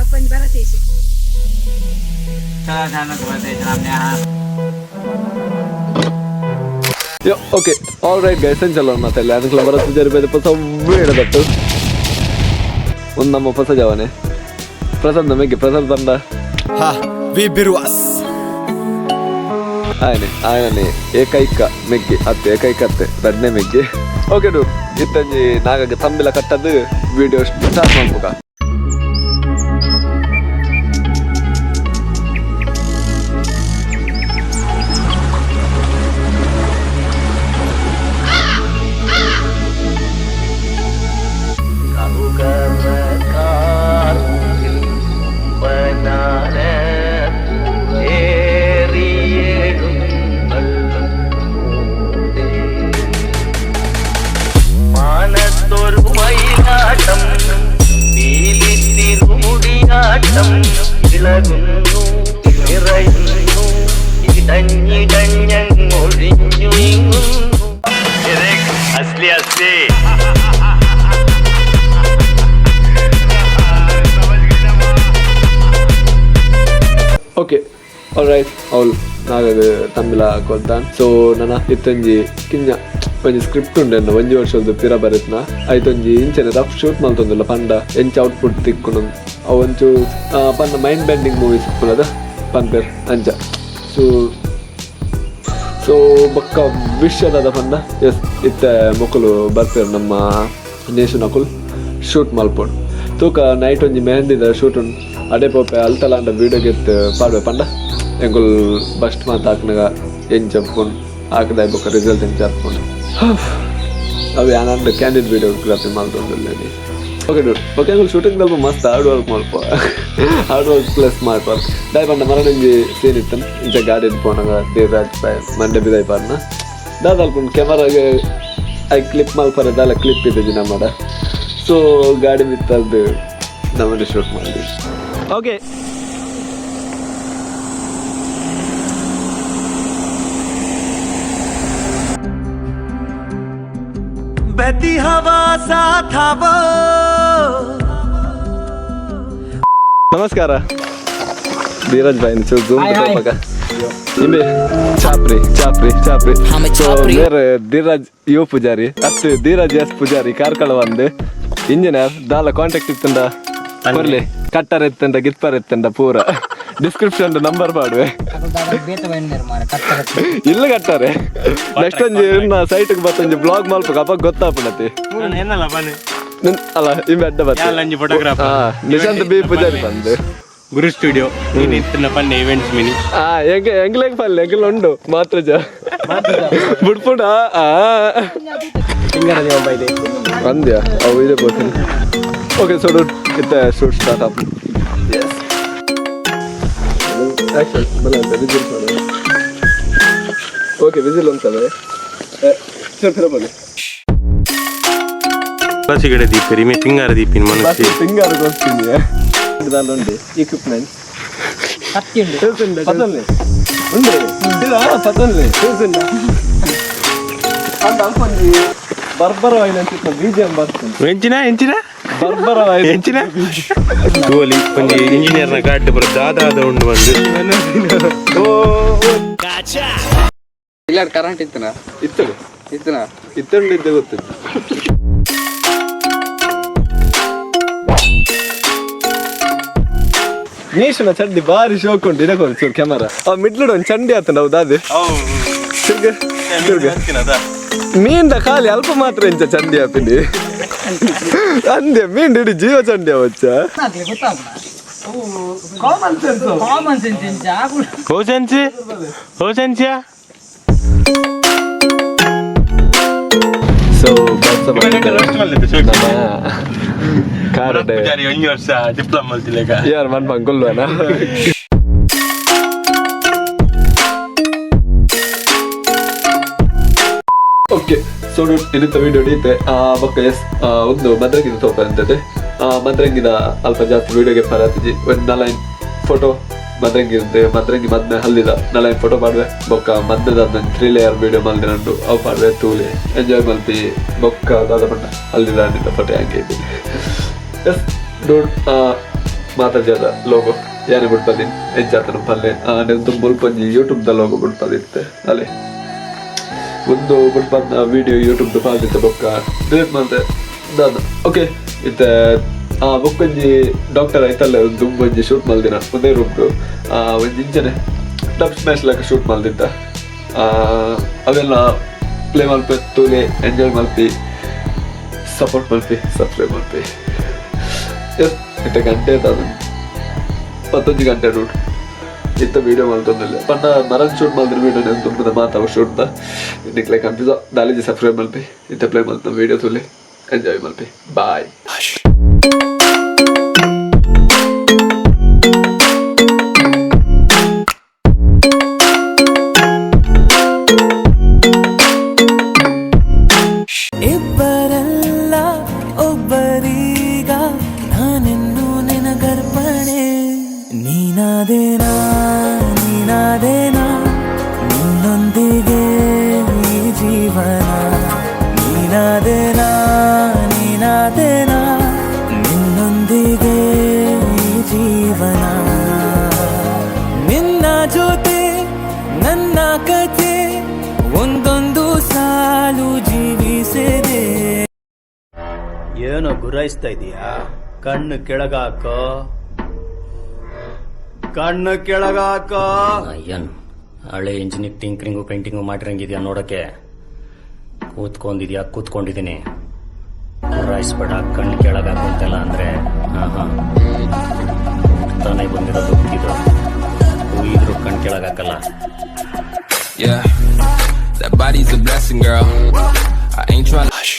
ಬೊಕ್ಕೊಂಜಿ Bharatesh. Yo, okay, all right guys, ಎಂಚಲ್ಲ ಮಾತಲ್ಲ ಅದಕ್ಕೆ ಬರತ್ ಪೂಜಾರಿ ಬೇರೆ ಪೊಸ ಬೇಡದಟ್ಟು ಒಂದು ನಮ್ಮ ಹೊಸ ಜಾವನೆ ಪ್ರಸಾದ್ ನಮಗೆ ಪ್ರಸಾದ್ ಬಂದ. ಹಾ ವಿ ಬಿರ್ವಾಸ್. ಆಯನೆ ಆಯನೆ ಏಕೈಕ ಮೆಗ್ಗಿ ಅತ್ತೆ, ಏಕೈಕ ಅತ್ತೆ, ರಡ್ನೇ ಮೆಗ್ಗಿ. ಓಕೆ do, ಇತ್ತಂಜಿ ನಾಗ ತಂಬಿಲ ಕಟ್ಟದು ವಿಡಿಯೋ ಸ್ಟಾರ್ಟ್ ಮಾಡ್ಬೇಕ. മാനത്തൊരു മയിലാട്ടം പീലിത്തിരുമുടിയാട്ടം ഇളകുന്നു നിറയുന്നു ഇടഞ്ഞിടഞ്ഞൊഴിഞ്ഞു നീങ്ങുന്നു. അസ്ലി അസ്ലി. ಓಕೆ, ಆಲ್ ರೈಟ್, ಅವ್ಲು ನಾಗದು ತಂಬಿಲ ಕೊಲ್ತಾನ್. ಸೊ ನನ್ನ ಇತ್ತೊಂಜಿ ಕಿಂಜ ಒಂಜಿ ಸ್ಕ್ರಿಪ್ಟ್ ಉಂಡೆ, ಒಂಜಿ ವರ್ಷದ ಪಿರ ಬರೆತ್ನ ಐತೊಂಜಿ ಇಂಚನೆ ರಫ್ ಶೂಟ್ ಮಲ್ತೊಂದಿಲ್ಲ ಪಂಡ ಎಂಚ ಔಟ್ಪುಟ್ ತಿಕ್ಕುನು ಅವು ಒಂಚು ಪಂಡ ಮೈಂಡ್ ಬೆಂಡಿಂಗ್ ಮೂವೀಸ್ ಇಪ್ಪುನದ ಪನ್ಪೆರ್ ಅಂಚ. ಸೊ ಸೊ ಬೊಕ್ಕ ವಿಷಯದ ಪಂಡ ಎಸ್ ಇತ್ತೆ ಮೊಕುಲು ಬರ್ಪೆರ್, ನಮ್ಮ ನೇಶನ್ ಅಕುಲು ಶೂಟ್ ಮಲ್ಪೊಡು. ತೂಕ ನೈಟ್ ಒಂಜಿ ಮೆಹಂದಿದ ಶೂಟ್ ಉಂಡು, ಅಡೆ ಪೋಪೆ. ಅಲ್ತಲಾಂಡ ವೀಡಿಯೋ ಗೆತ್ ಪಾಡ್ವೆ. ಪಂಡ ಎಂಕುಲು ಬಸ್ಟ್ ಮಾತ ಹಾಕ್ನಾಗ ಎಂಚ ಪುಣ್ ಹಾಕದ ಬೊಕ್ಕ ರಿಸಲ್ಟ್ ಎಂಚ ಹಾಕ್ಪುಂಡು ಅವು ಯಾನಂಡ ಕ್ಯಾಂಡಿಡ್ ವೀಡಿಯೋಗ್ರಫಿ ಮಲ್ತೊಂದುಲ್ಲೇನಿ. ಓಕೆ ಡೂಡ್, ಓಕೆ, ಎಂಕುಲು ಶೂಟಿಂಗ್ ದಲ್ಪ ಮಸ್ತ್ ಹಾರ್ಡ್ ವರ್ಕ್ ಮಲ್ಪ, hard work plus smart work. ದಾಯೆ ಪಂಡ ಮರಣಂಜಿ ಸೀನ್ ಇತ್ತನ್ ಇಂಚ ಗಾಡಿ ಪೋನಾಗ ದೇವರಾಜ್ ಪಾಯ್ ಮಂಡೆ ಬಿದಾಯ್ ಪಾಡ್ನ ದಾದಲ್ಪುಂಡು ಕ್ಯಾಮರಾಗ I clip ಮಲ್ಪರೆ ದಾಲ ಕ್ಲಿಪ್ ಇದ್ದಿಜಿ ನಮ್ಮಡ. ಸೊ ಗಾಡಿ ಮಿತ್ತದ್ದು ನಮ್ಮನೆ ಶೂಟ್ ಮಾಡಿ. ಓಕೆ. बहती हवा सा था वो. ನಮಸ್ಕಾರ ಧೀರಜ್ ಭಾಯ್, ಚೂರು ಜೂಮ್ ಪಕ್ಕ ಇಂಬೆ ಚಾಪ್ರಿ ಚಾಪ್ರಿ ಚಾಪ್ರಿ. ಸೊ ಬೇರೆ ಧೀರಜ್ ಯು ಪೂಜಾರಿ ಅತ್ತು, ಧೀರಜ್ ಎಸ್ ಪೂಜಾರಿ, ಕಾರ್ಕಳ ಒಂದು ಇಂಜಿನಿಯರ್. ದಾಲ ಕಾಂಟ್ಯಾಕ್ಟ್ ಇತ್ತಂಡ ಕೊರ್ಲಿ, ಕಟ್ಟರ್ ಇತ್ತಂಡ, ಗಿತ್ಪರ್ ಇತ್ತಂಡ ಪೂರ ಡಿಸ್ಕ್ರಿಪ್ಷನ್ ನಂಬರ್ ಪಾಡುವೆ. ಇಲ್ಲ ಕಟ್ಟಾರೆ. ನೆಕ್ಸ್ಟ್ ಒಂಜಿ ಇನ್ನ ಸೈಟ್ಗೆ ಬತ್ತೊಂಜಿ ಬ್ಲಾಗ್ ಮಲ್ಪ, ಅಪ್ಪ ಗೊತ್ತಾಪುಣತಿ. ಏನಲ್ಲ ಬನ್ನಿ. ಅಲ್ಲ, ಇಂಬೆ ಅಡ್ಡ ಬತ್ತೆ. ಯಾಲಂಜಿ photographer. ಹಾ, ನಿಶಾಂತ್ ಬಿ ಪೂಜಾರಿ ಬಂದು. ಗುರು ಸ್ಟುಡಿಯೋ ನೀನು ಇತ್ತಿನ ಪನ್ನೆ ಇವೆಂಟ್ಸ್ ಮಿನಿ. ಆ ಎಂಗ ಎಂಗ್ಲೇಗ್ ಪಲ್ಲೆ ಎಂಗ್ಲ ಉಂಡು ಮಾತ್ರ ಜ ಬುಡ್ಪುಡ ಆ ಅಂದ್ಯಾ ಅವು ಇದೆ ಬೋತೀನಿ. ಓಕೆ, ಸೊ ಇತ್ತ ಶೂಟ್ ಸ್ಟಾರ್ಟ್ ಆಪ್. ಎಸ್, ಆಕ್ಷನ್ ಬಲ ಅಂತ ವಿಸಿಲ್ ಮಾಡೋಣ. ಓಕೆ, ವಿಸಿಲ್ ಒಂದ್ಸಲ ಸರ್ ಫಿರ ಬಗ್ಗೆ. ಬಸಿಗಡೆ ದೀಪರಿ ಮೇ ಪಿಂಗಾರ ದೀಪಿನ ಮನಸ್ಸು. ಫಿಂಗರ್ ಗೊತ್ತಿದೆ ಉಂಟು ಇಕ್ವಿಪ್ಮೆಂಟ್ಸ್ ಪತನ್ಲೆ ಉಂಡು ಇಲ್ಲ ಪತನ್ಲೆ ಅಂತ ಅಲ್ಪೊಂಜಿ ಬರ್ಬರವಾಯಿನ ಬಿಜಿಎಂ ಬರ್ತದೆ. ಎಂಚಿನ ಎಂಚಿನ? ಬರ್ಬರವಾಯಿನ. ಎಂಚಿನ ತೋಲಿ ಒಂಜಿ ಇಂಜಿನಿಯರ್ನ ಕಾಟ್ ಬರ ದಾದಾದ ಉಂಡು ಬಂದು. ಇಲ್ಲ, ಕರೆಂಟ್ ಇತ್ತನ? ಇತ್ತಡು. ಇತ್ತನ? ಇತ್ತಂಡು ಇದ್ದೆ ಗೊತ್ತಿತ್ತು. ನೀಶನ ಚಡ್ಡಿ ಬಾರಿ ಶೋಕ್ ಉಂಟು. ಇದಕ್ಕೆ ಚೂರು ಕ್ಯಾಮರಾ ಆ ಮಿಡ್ಲುಡು ಒಂದು ಚಂಡಿ ಆತಂಡ. ಹೌದಾ? ಅದು ತಿರ್ಗ ತಿರ್ಗ ಮೀನ್ದ ಖಾಲಿ ಅಲ್ಪ ಮಾತ್ರ ಇಂಚ ಚಂಡಿ ಆಪಿನಿ ಅಂದೆ ಮೀನ್ ಇಡೀ ಜೀವ ಚಂಡಿ ಅವಚ್ಚ. ಕಾಮನ್ ಸೆನ್ಸ್ ಇಂಚ. ಹೋ ಸೆನ್ಸ್ ಹೋ ಸೆನ್ಸಿಯಾ. ಸೊ ಕಾರ್ ಪೂಜಾರಿ ಒಂಜಿ ವರ್ಷ ಡಿಪ್ಲೊಮಾ ಮಲ್ತಿಲೇಕ. ಯಾರು ಮನ್ ಬಂಗುಲ್ವನ. ಓಕೆ, ಸೊ ಇನ್ನಿತ್ತ ವಿಡಿಯೋ ಹಿಡಿಯುತ್ತೆ ಬೊಕ್ಕ ಎಸ್ ಒಂದು ಮದ್ರಂಗಿದ ತೋಪ ಅಂತದೆ. ಮದ್ರಂಗಿದ ಅಲ್ಪ ಜಾಸ್ತಿ ವಿಡಿಯೋಗೆ ಪರಾತಿಜಿ. ಒಂದು ನಲೈನ್ ಫೋಟೋ ಮದ್ರಂಗಿ ಇರುತ್ತೆ, ಮದ್ರಂಗಿ ಮದ್ನೆ ಹಲ್ಲಿದ ನಲೈನ್ ಫೋಟೋ ಮಾಡುವೆ. ಬೊಕ್ಕ ಮದ್ದದ ತ್ರೀ ಲೇಯರ್ ವಿಡಿಯೋ ಮಲ್ದೆ ನಂಡು ಅವು ಪಾಡುವೆ. ತೂಲೆ, ಎಂಜಾಯ್ ಮಲ್ತಿ. ಬೊಕ್ಕ ದಾದ ಪಂಡ ಹಲ್ಲಿದ ಅಂದಿದ್ದ ಫೋಟೋ ಹಂಗೆ. S dude. ಮಾತಾಜದ ಲೋಗೋ ಯಾನೆ ಬಿಡ್ಪದಿನ್ ಎಂಚಾತನ ಪಲ್ಲೆ ನೆಂತು ಮುಲ್ಪೊಂಜಿ ಯೂಟ್ಯೂಬ್ ದ ಲೋಗೋ ಬಿಡ್ಪದಿತ್ತೆ. ಅಲೆ ಒಂದು ಬಿಡ್ಪದ್ನ ವಿಡಿಯೋ ಯೂಟ್ಯೂಬ್ ದ ಪಾದಿತ್ತ ಬೊಕ್ಕ ಡಿಲೀಟ್ ಮಲ್ತೆ ದಾದ. ಓಕೆ, ಇತ್ತೆ ಆ ಬೊಕ್ಕೊಂಜಿ ಡಾಕ್ಟರ್ ಐತಲ್ಲ, ದುಂಬೊಂಜಿ ಶೂಟ್ ಮಲ್ದಿನ ಒಂದೇ ರೂಮ್ಡು ಒಂಜಿ ಇಂಚನೆ ಡಬ್ ಸ್ಮ್ಯಾಶ್ ಲೆಕ್ಕ ಶೂಟ್ ಮಲ್ದಿತ್ತ. ಅವೆಲ್ಲ ಪ್ಲೇ ಮಲ್ಪೆ, ತೂಲೆ, ಎಂಜಾಯ್ ಮಲ್ಪಿ, ಸಪೋರ್ಟ್ ಮಲ್ಪಿ, ಸಬ್ಸ್ಕ್ರೈಬ್ ಮಲ್ಪಿ. ಎಸ್, ಇತ್ತೆ ಗಂಟೆ ಅದು 11 ಗಂಟೆ ರೂಟ್ ಇತ್ತ ವೀಡಿಯೋ ಮಲ್ತೊಂದಿಲ್ಲ ಪಂಡ ಮರನ್ ಶೂಟ್ ಮಲ್ದಿರ ವೀಡಿಯೋ ತುಂಬದ ಮಾತಾವ ಶೂಟ್ the ನಿಕ್ಲೆ ಕನ್ಫ್ಯೂಸ್ ದಾಲಿಜಿ. ಸಬ್ಸ್ಕ್ರೈಬ್ ಮಲ್ಪಿ, ಇತ್ತೆ ಪ್ಲೇ ಮಲ್ತ ವೀಡಿಯೋ ತುಲೆ, ಎಂಜಾಯ್ ಮಲ್ಪಿ. ಬಾಯ್. ಇಬ್ಬರಲ್ಲ ಒಬ್ಬರೀಗ, ನಾನೆನ್ನು ನಿನಗರ್ಪಣೆ. ನೀನಾದೇನಾ, ನೀನಾದೇನಾ, ನಿನ್ನೊಂದಿಗೆ ಈ ಜೀವನ. ನೀನಾದೇನಾ, ನೀನಾದೇನಾ, ನಿನ್ನೊಂದಿಗೆ ಈ ಜೀವನ. ನಿನ್ನ ಜೊತೆ ನನ್ನ ಕಥೆ ಒಂದೊಂದು ಸಾಲು ಜೀವಿಸಿದೆ. ಏನೋ ಗುರಾಯಿಸ್ತಾ ಇದೀಯಾ? ಕಣ್ಣು ಕೆಳಗಾಕೋ, ಕಣ್ಣು ಕೆಳಗಾಕೋ. ಏನ್ ಹಳೆ ಇಂಜಿನಿಗೆ ಟಿಂಕ್ರಿಂಗು ಪೇಂಟಿಂಗು ಮಾಡಿರಂಗಿದ್ಯಾ ನೋಡಕ್ಕೆ? ಕೂತ್ಕೊಂಡಿದ್ಯಾ? ಕೂತ್ಕೊಂಡಿದ್ದೀನಿ. ಗುರಾಯಿಸ್ಬೇಡ, ಕಣ್ಣು ಕೆಳಗಾಕಂತೆಲ್ಲ ಅಂದ್ರೆ, ಹಾ ಹಾ, ತಾನೇ ಬಂದಿರೋದು ಇದು. ಇದ್ರು ಕಣ್ ಕೆಳಗಾಕಲ್ಲ. Yeah, that body's a blessing, girl. I ain't tryna.